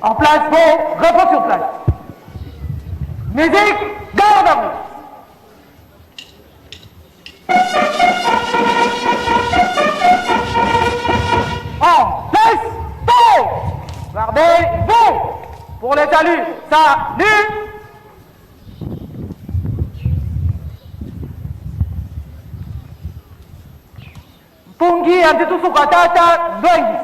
En place pour repos sur place. Musique, garde à vous. En place, go Gardez-vous pour les saluts. Salut Mpungi ya ntitusuka tata ndwengi.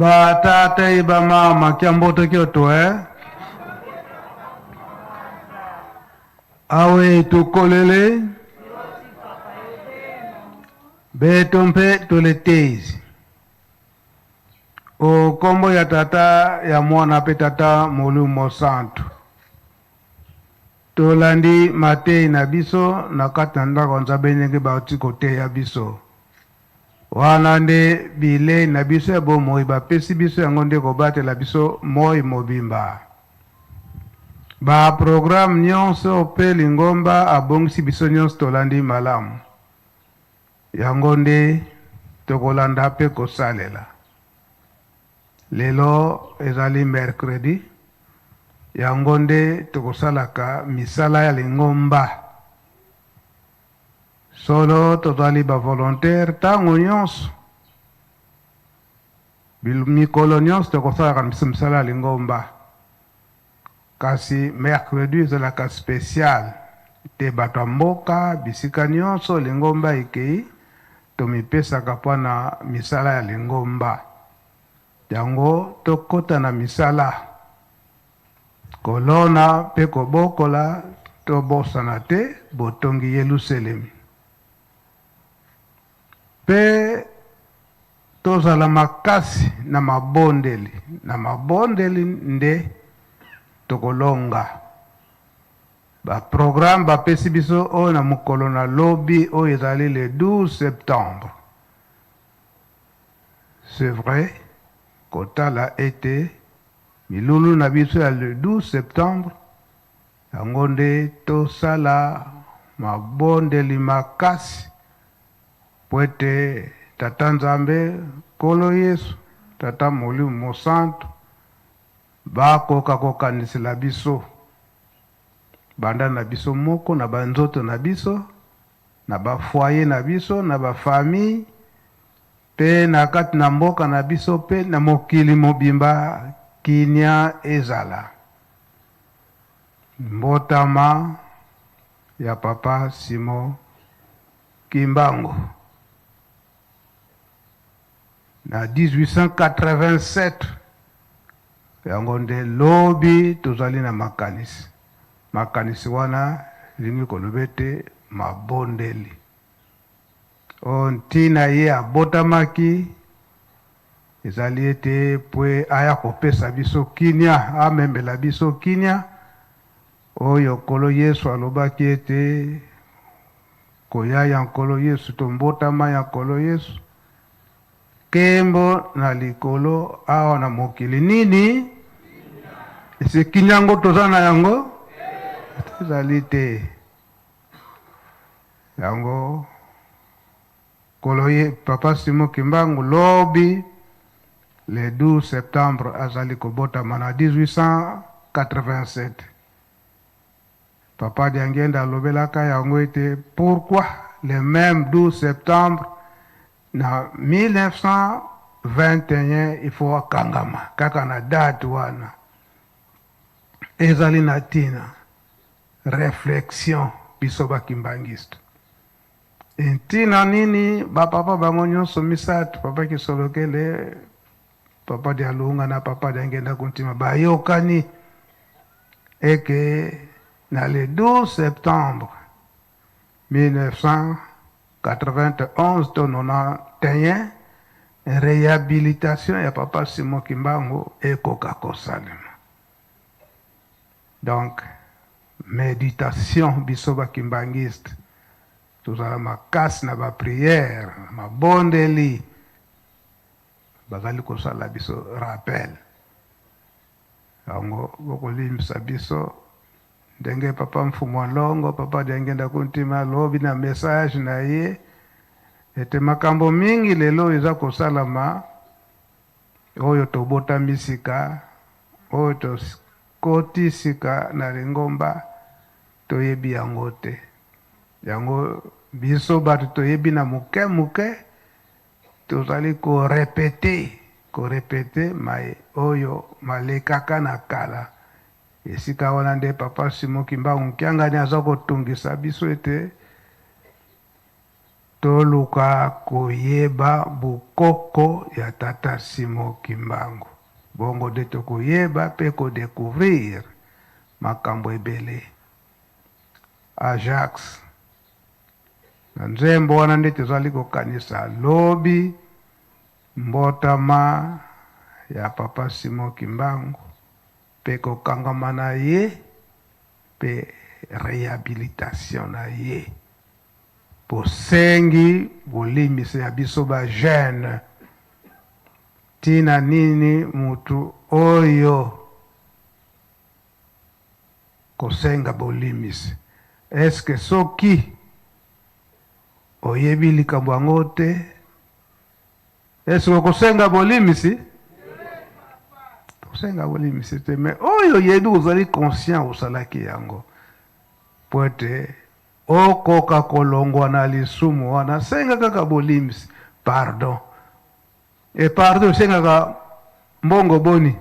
Ba tata i ba mama kia mbote kioto eh? Awe tukolele beto mpe toletezi o kombo ya tata ya mwana mpe tata molimo santu tolandi matei na biso na kati na ndako nzambe ndenge bauti koteya biso wana nde bilei na biso ya bomoi bapesi biso yango nde kobatela biso moi mobimba. Ba programme nyonso mpe lingomba abongisi biso nyonso tolandi malamu, yango nde tokolanda mpe kosalela. Lelo ezali mercredi, yango nde tokosalaka misala ya lingomba. Solo tozali ba volontaire ntango nyonso, mikolo nyonso tokosalaka biso misala ya lingomba, kasi mercredi ezalaka special te. Bato ya mboka bisika nyonso lingomba ekei, tomipesaka mpona misala ya lingomba. Yango tokota na misala kolona mpe kobokola, tobosana te botongi Yelusalemi mpe tozala makasi na mabondeli. Na mabondeli nde tokolonga. Ba programme bapesi biso oyo na mokolo na lobi oyo ezali le 12 septembre. C'est vrai kotala ete milulu na biso ya le 12 septembre yango nde tosala mabondeli makasi po ete Tata Nzambe, Nkolo Yesu, Tata Molimo Mosantu bakoka kokanisela biso banda na biso moko na banzoto na biso, na bafoyer na biso, na bafamille mpe na kati na mboka na biso mpe na mokili mobimba, kimia ezala. Mbotama ya Papa Simon Kimbangu na 1887, yango nde lobi tozali na makanisi. Makanisi wana elingi koloba ete mabondeli oyo ntina ye abotamaki ezali ete pwe aya kopesa biso kimia, amemela biso kimia oyo Nkolo Yesu alobaki ete koya ya Nkolo Yesu to mbotama ya Nkolo Yesu, nkembo na likolo awa na mokili. Nini ese kimia yango toza na yango ezali te. Yango Nkolo ye Papa Simon Kimbangu lobi Le 12 septembre azali kobotama na 1887. Papa Diangienda alobelaka yango ete pourquoi le même 12 septembre na 1921 il faut akangama kaka na date wana. Ezali na ntina réflexion biso bakimbangiste. Ntina nini bapapa bango nyonso misato, papa Kisolokele, papa Dialunga na papa Diangienda Kuntima, bayokani eke na le 12 septembre 1991 to 91 réhabilitation ya papa Simon Kimbangu ekoka kosalema. Donc méditation biso bakimbangiste tozala makasi na baprière, mabondeli, bazali kosala biso rappel yango. Bokolimbisa biso ndenge papa Mfumu Alongo, papa Diangienda Kuntima alobi na message na ye ete makambo mingi lelo eza kosalama, oyo tobotami sika, oyo tokoti sika na lingomba, toyebi yango te. Yango biso bato toyebi na moke moke, tozali korépéter, korépéter mai oyo malekaka na kala. Esika wana nde papa Simon Kimbangu Kiangani aza kotungisa biso ete toluka koyeba bokoko ya tata Simon Kimbangu, bongo nde tokoyeba mpe kodécouvrir makambo ebele. Ajax na nzembo wana nde tozali kokanisa lobi mbotama ya papa Simon Kimbangu mpe kokangama na ye mpe réhabilitation na ye. Bosengi bolimbisi ya biso bajeune. Ntina nini mutu oyo kosenga bolimbisi? Eske soki oyebi likambo yango te, eske okosenga bolimbisi? Kosenga bolimbisi te. Mais oyo oyebi, ozali conscient osalaki yango, po ete okoka kolongwa na lisumu wana, senga kaka bolimbisi, pardon. E pardon esengaka mbongo boni?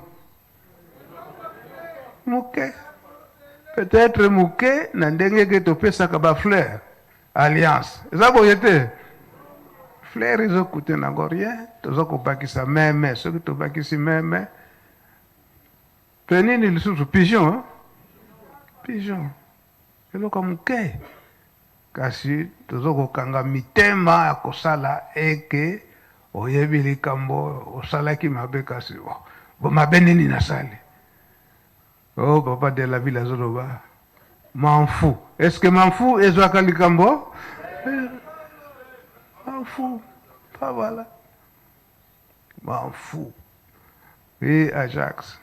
Moke, peut-être moke na ndenge ke topesaka bafleur alliance. Eza boye te? Fleur ezokute nango rien. Toza kobakisa meme, soki tobakisi meme mpe nini lisusu, pigeon, hein? Pigeon, eloko moke, kasi toza kokanga mitema ya kosala eke oyebi likambo osalaki mabe. Kasi bo mabe nini nasali? Oh, papa de la ville azoloba m'en fous. Est ce que m'en fous ezwaka likambo? M'en fous pas, voilà, m'en fous. E Ajax,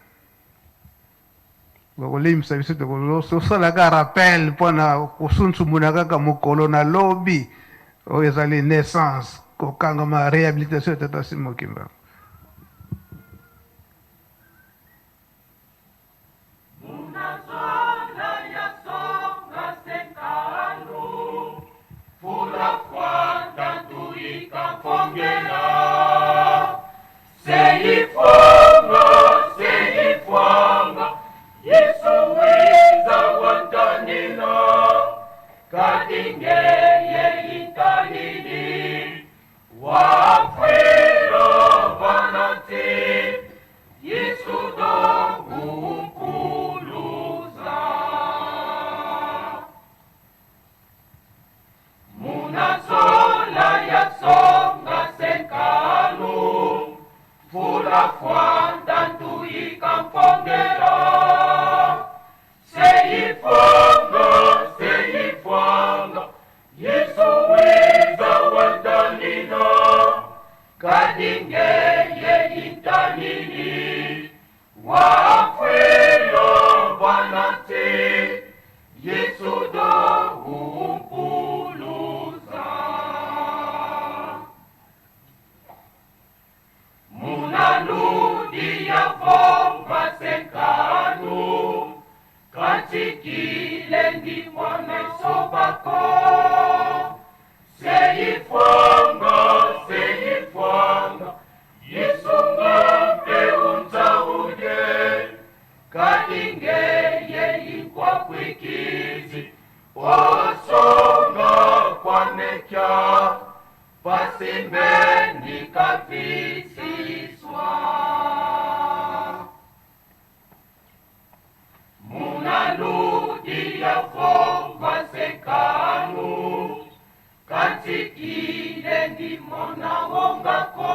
bakolimbisa biso, tosalaka rappel mpona kosunsumuna kaka mokolo na lobi oyo ezali naissance, kokangama, réhabilitation ya tata Simon Kimbangu. Munazola ya songa sekalu, fula fwanda tuikafongela. Seifonga, seifonga, Yesu wiza wantanina, kadingeye itanini, wafwila vanati, Yesu do umpuluza. Munazola ya songa sekalu, fula fwanda tuikamfongela. Seifonga, seifonga, Yesu wiza wantanina, kadingeye itanini, wafwila vanati, Yesu do umpuluza. Munalu Katikile ndimone sobako Seifwanga, seifwanga Yesunga mpe unzaude Kadingeye ikwa kwikizi Osonga kwamekya Pasimbeni kavisiswa Munaludia fova sekanu Katikile ndimona wongako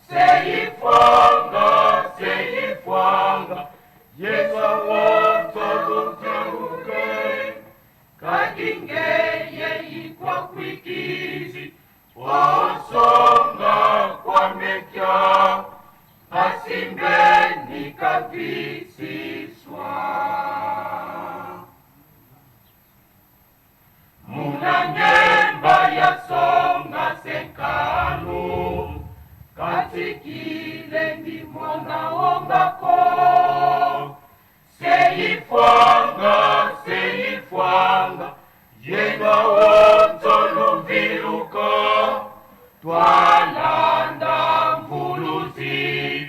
Seifwanga, seifwanga Yesa wonzoluteuke Kadingeye ikwa kwikizi Osonga kwamekya Asimbeni kavisiswa Munangemba ya songa senkanu Katikile ndimona wongako Seifwanga, seifwanga Yenga wonzoluviluka Twalanda mvuluzi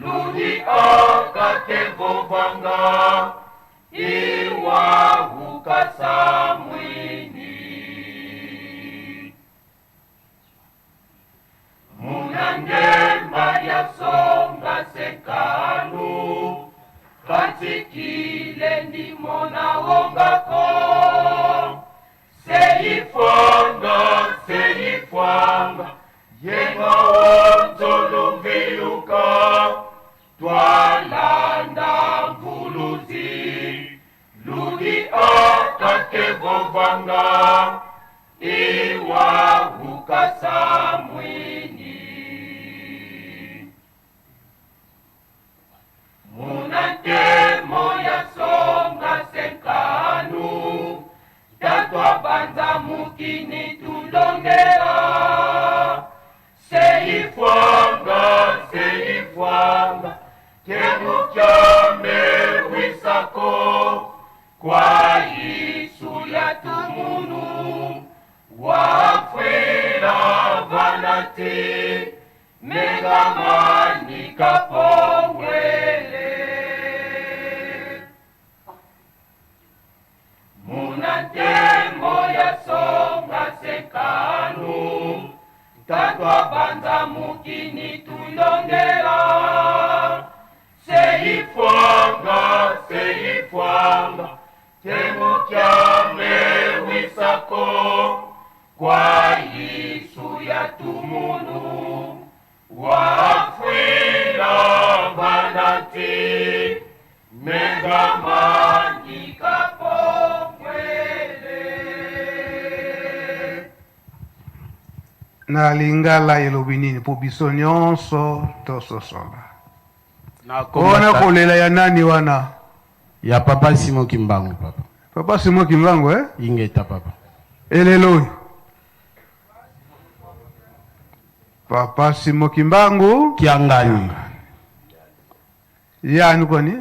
Ludi akatevovanga Iwa hukasamwini Munangemba ya songa sekanu Katikile ndimona wongako Seifwanga, seifwanga Yenga wonzoluviluka Twalanda mvuluzi Ludi akatevovanga Iwa hukasamwini Munantemo ya songa senkanu Tatwa banza mukini tulongela Seifwanga, seifwanga Kemukyame wisako Kwa Yesu ya tumunu Wafwila vanati Megamani kapongwele Munantemo ya songa sekanu Tatwa banza mukini tulongela Seifwanga, seifwanga Kemukyame wisako Kwa Yesu ya tumunu Wafwila vanati Megamani kapongwele Na lingala elobi nini mpo biso nyonso tososola? Na kombo Wana kolela ya nani wana? Ya papa Simon Kimbangu, papa. Papa Simon Kimbangu, eh? Ingeta, papa. Elelo oyo. Papa Simon Kimbangu Kiangani. Yani kwani?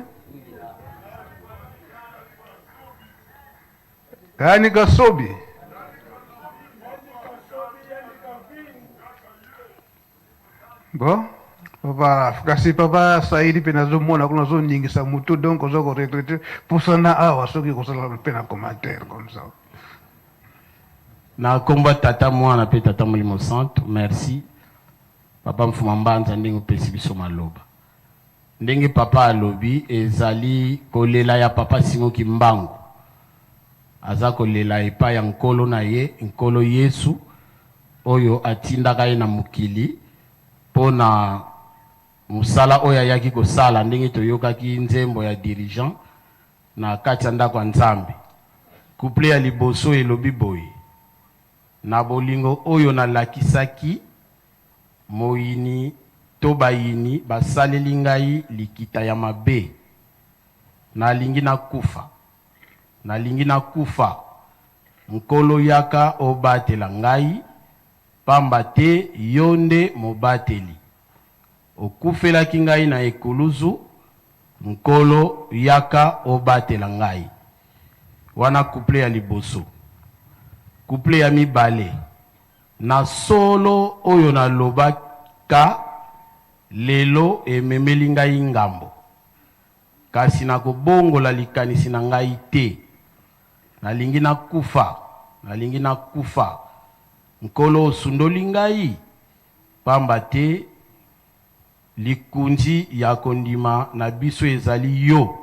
Yani Kasobi. Bon, papa, kasi papa Saidi mpe nazomona kuna azoningisa motu, donc oza koregretter pusana awa soki kosala mpe na commentaire comme ça. Na kombo ya Tata, Mwana mpe Tata Molimo Santo, merci papa Mfuma Mbanza ndenge opesi biso maloba. Ndenge papa alobi, ezali kolela ya papa Simon Kimbangu. Aza kolela epai ya Nkolo na ye, Nkolo Yesu, oyo atindaka ye na mokili mpo na mosala oyo ayaki kosala, ndenge toyokaki nzembo ya dirigeant na kati ya ndako ya Nzambe. Couplet ya liboso elobi boye: na bolingo oyo nalakisaki moyini to bayini basaleli ngai likita ya mabe, nalingi nakufa, nalingi nakufa, Nkolo yaka obatela ngai, pamba te yo nde mobateli, okufelaki ngai na ekuluzu. Nkolo yaka obatela ngai. Wana couplet ya liboso. Couplet ya mibale, Na solo oyo nalobaka lelo ememeli ngai ngambo, kasi nakobongola likanisi na ngai te. Nalingi nakufa, nalingi nakufa. Nkolo osundoli ngai? Pamba te likonzi ya kondima na biso ezali yo.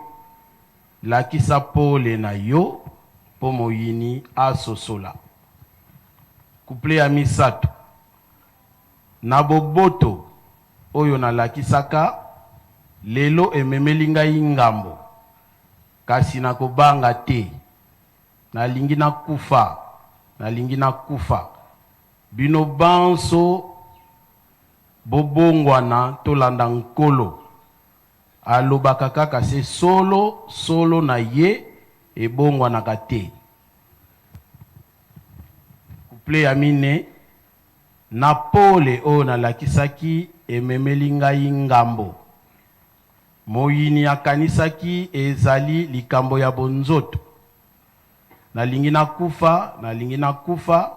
Lakisa pole na yo mpo moyini asosola. Couplet ya misato, Na boboto oyo nalakisaka, lelo ememeli ngai ngambo, kasi nakobanga te. Nalingi nakufa, nalingi nakufa. Bino banso bobongwana tolanda Nkolo. Alobaka kaka se solo, solo na ye ebongwanaka te. Couplet ya mine, Na pole oyo nalakisaki ememeli ngai ngambo. Moyini akanisaki ezali likambo ya bonzoto. Nalingi nakufa, nalingi nakufa,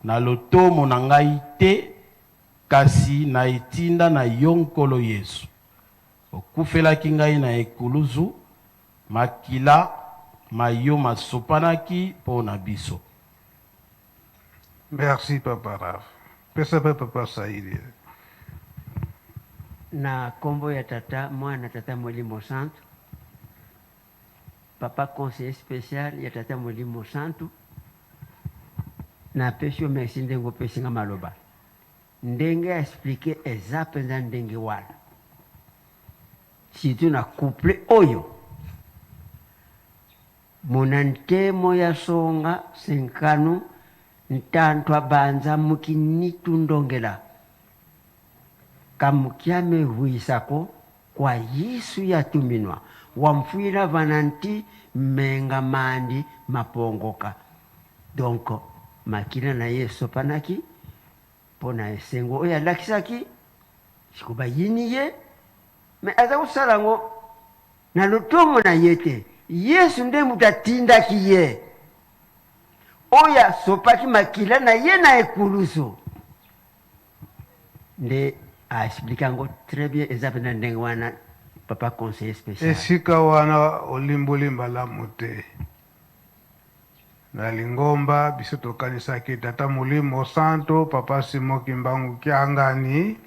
na lotomo na ngai te, kasi na etinda na Yo Nkolo Yesu. Okufelaki ngai na ekuluzu, makila ma Yo masopanaki mpo na biso. Merci papa Raph. Pesa pe papa Saidi. Na kombo ya Tata, Mwana, Tata Molimo Santu. Papa conseiller special ya Tata Molimo Santu, na pesi yo merci ndenge opesi nga maloba. Ndenge a expliquer eza penza ndenge wana. Surtout na couplet oyo. Mona ntemo ya songa senkanu ntantwa banza muki nitu ndongela kamukiame huisako kwa Yesu yatuminwa wamfuila vana nti menga mandi mapongoka donc makila na ye esopanaki mpo na esengo oyo alakisaki siko bayini ye mais aza kosala yango na lotomo na ye te Yesu nde moto atindaki ye oyo asopaki makila na ye na ekulusu nde a explique yango très bien eza mpenza ndenge wana papa conseiller spécial. Esika wana olimboli malamu te. Na lingomba biso tokanisaki Tata Molimo Santo Papa Simon Kimbangu Kiangani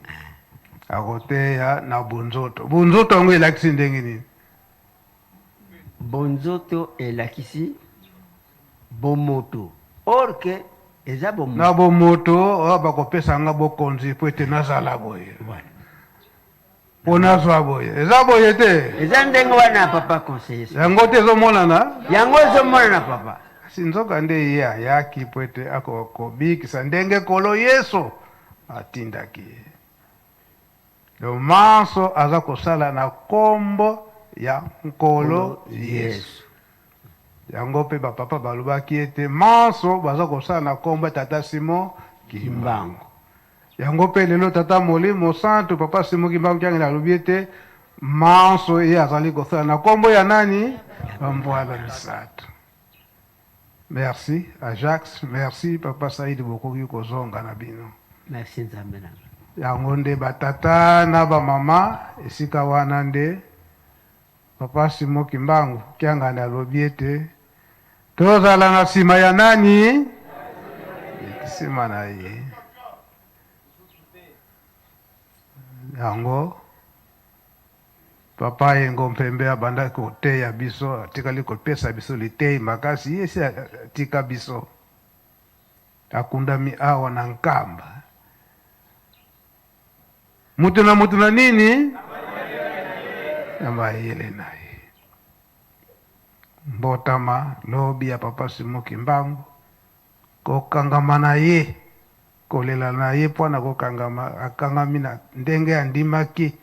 akoteya na bonzoto. Bonzoto yango elakisi ndenge nini? Bonzoto elakisi bomoto or que eza bomoto. Na bomoto oyo bakopesa nga bokonzi mpo ete nazala boye. Voilà. Mpo nazwa boye. Eza boye te. Eza ndenge wana papa conseiller. Yango te ezomonana? Yango ezomonana papa. Kasi nzoka nde ye ayaki mpo ete akoka kobikisa ndenge Nkolo Yesu atindaki ye. Donc manso aza kosala na kombo ya Nkolo Yesu. Yango pe ba papa balobaki ete manso baza kosala na kombo ya Tata Simon Kimbangu. Yango pe lelo Tata Molimo Santu Papa Simon Kimbangu Kiangani alobi ete manso ye azali kosala na kombo ya nani? Bambwala misato. Merci Ajax, merci papa Saïd bokoki kozonga na bino. Merci Nzambe na nga. Yango nde ba tata na ba mama esika wana nde papa Simon Kimbangu Kiangani alobi ete tozala na sima ya nani? Sima na ye. Yango Papa Yengo Mpembe abandaki koteya biso, atikali kopesa biso liteyi makasi, ye esi atika biso, akundami awa na Nkamba. Mutu na mutu na nini? Na mayele na ye. Mbotama lobi ya Papa Simon Kimbangu, kokangama na ye, kolela na ye mpo na kokangama, akangami na ndenge andimaki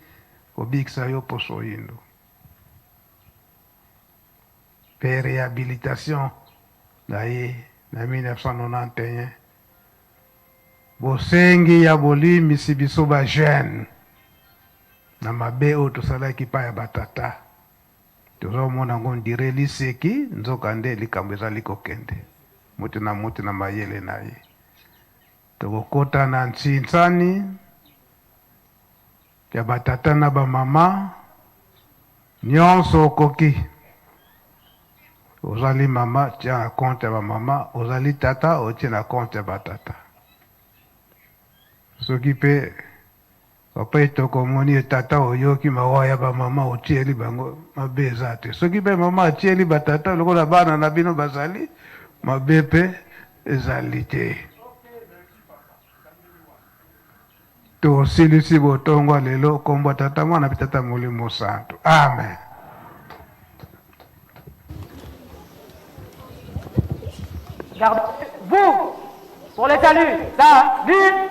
kobikisa yo poso yindo. Mpe rehabilitation na ye na 1991, bosengi ya bolimbisi biso ba jeunes na mabe oyo tosalaki epai ya ba tata. Tozomona yango ndire liseki, nzokande likambo ezali kokende moto na moto na mayele na ye. Tokokota na nsinsani ya batata na bamama nyonso. Okoki, ozali mama, tia na compte ya bamama, ozali tata, otie na compte ya batata. Soki mpe papa etoko omoni ye tata oyoki mawa ya bamama, otieli bango, mabe eza te. Soki mpe mama atieli batata lokola bana na bino bazali, mabe mpe ezali te. Tosilisi botongwa lelo, kombo ya Tata, Mwana mpe Tata Molimo Santu. Amen. Gardez-vous pour le salut. Salut.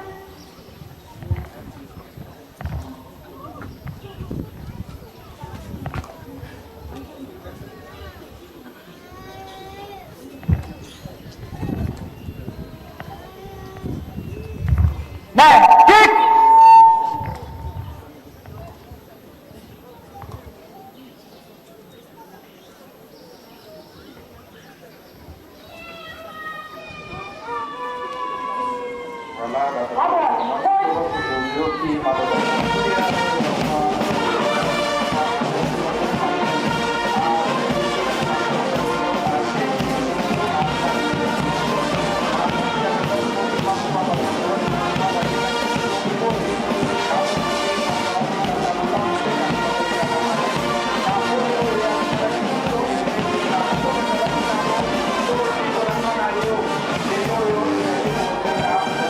Main, kick. Voilà.